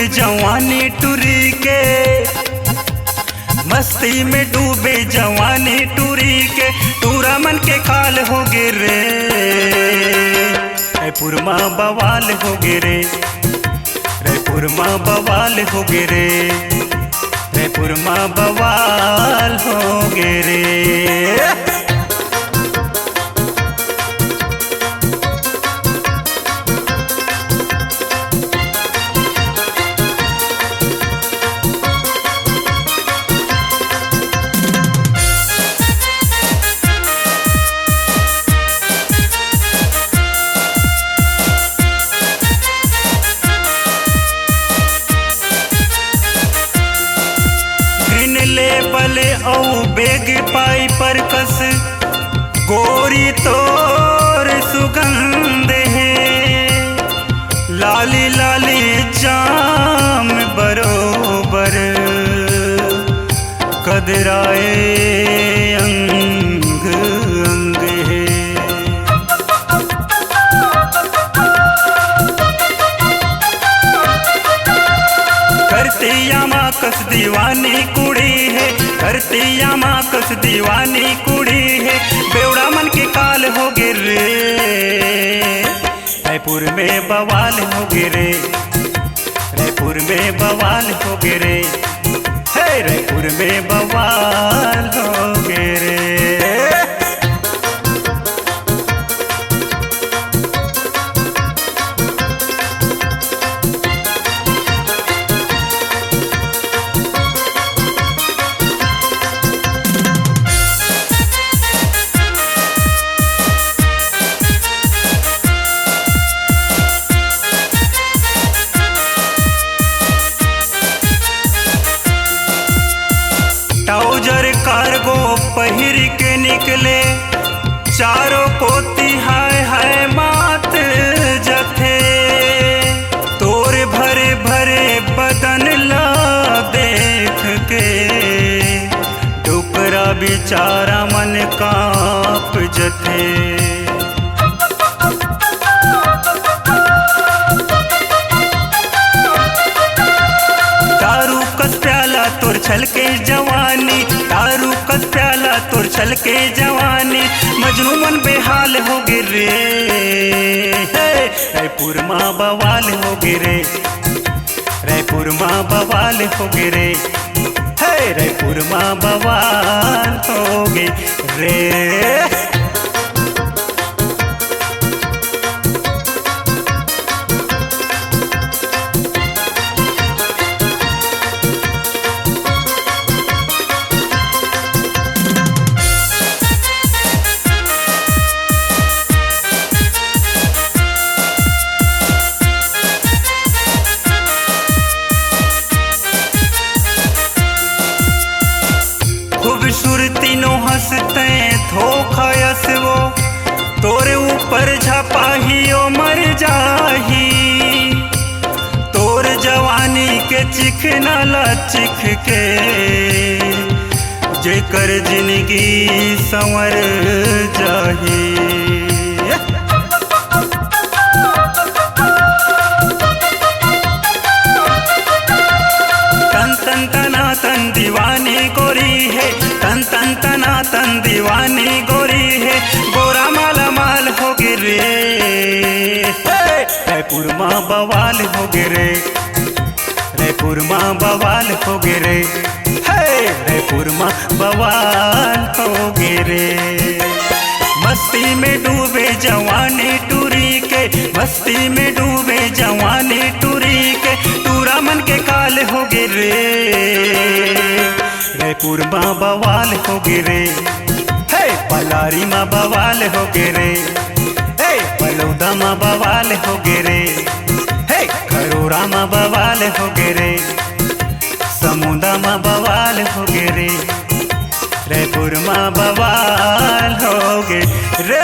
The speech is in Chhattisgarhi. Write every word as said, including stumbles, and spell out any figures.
जवानी टुरी के, मस्ती में डूबे जवानी टुरी के, टूरा मन के काल होगे रे। रायपुर मा बवाल होगे रे, रायपुर मा बवाल होगे रे, रायपुर मा बवाल होगे रे। ग्रीन लेबल अउ बेग पाइपर कस गोरी तोर सुगंध हे। लाली लाली जाम बरोबर कदराए अंग अंग हे। करतिया मा कस दीवानी कुड़ी हे, करतिया मा कस दीवानी कुड़ी हे। बेवड़ा मन के काल होगे रे, रायपुर में बवाल होगे रे, रायपुर में बवाल होगे रे, हे रायपुर में बवाल होगे रे। ट्राउजर कार्गो पहिर के निकले, चारों कोती हाय हाय मात जथे। तोर भरे भरे बदन ला देख के डोकरा बिचारा मन कांप जथे। दारू कस प्याला तोर छलके जवानी, दारू कस प्याला तोर छलके जवानी, मजनू मन बेहाल होगे रे। हे, रायपुर मा बवाल होगे रे, रायपुर मा बवाल होगे रे, हे, रायपुर मा बवाल होगे रे। खूबसूरती नो हंसते धोखा यस वो, तोरे ऊपर झपाही ओ मर जाही। तोर जवानी के चिखना ला चिख के जेकर जिंदगी संवर जाही। तन तन तना तन दीवानी गोरी हे, तन तन तना तन दीवानी गोरी हे। गोरा माला माल होगे रे, हे, रायपुर मा बवाल होगे रे, रायपुर मा बवाल होगे रे, हे, रायपुर मा बवाल होगे रे। मस्ती में डूबे जवानी टुरी के, मस्ती में डूबे जवानी टुरी के, टूरा मन के काल होगे रे। रायपुर मा बवाल होगे रे, हे, पलारी मा बवाल होगे रे, हे, बलौदा मा बवाल होगे रे, हे, खरोरा मा बवाल होगे रे, समुंदा मा बवाल होगे रे, रायपुर मा बवाल होगे रे।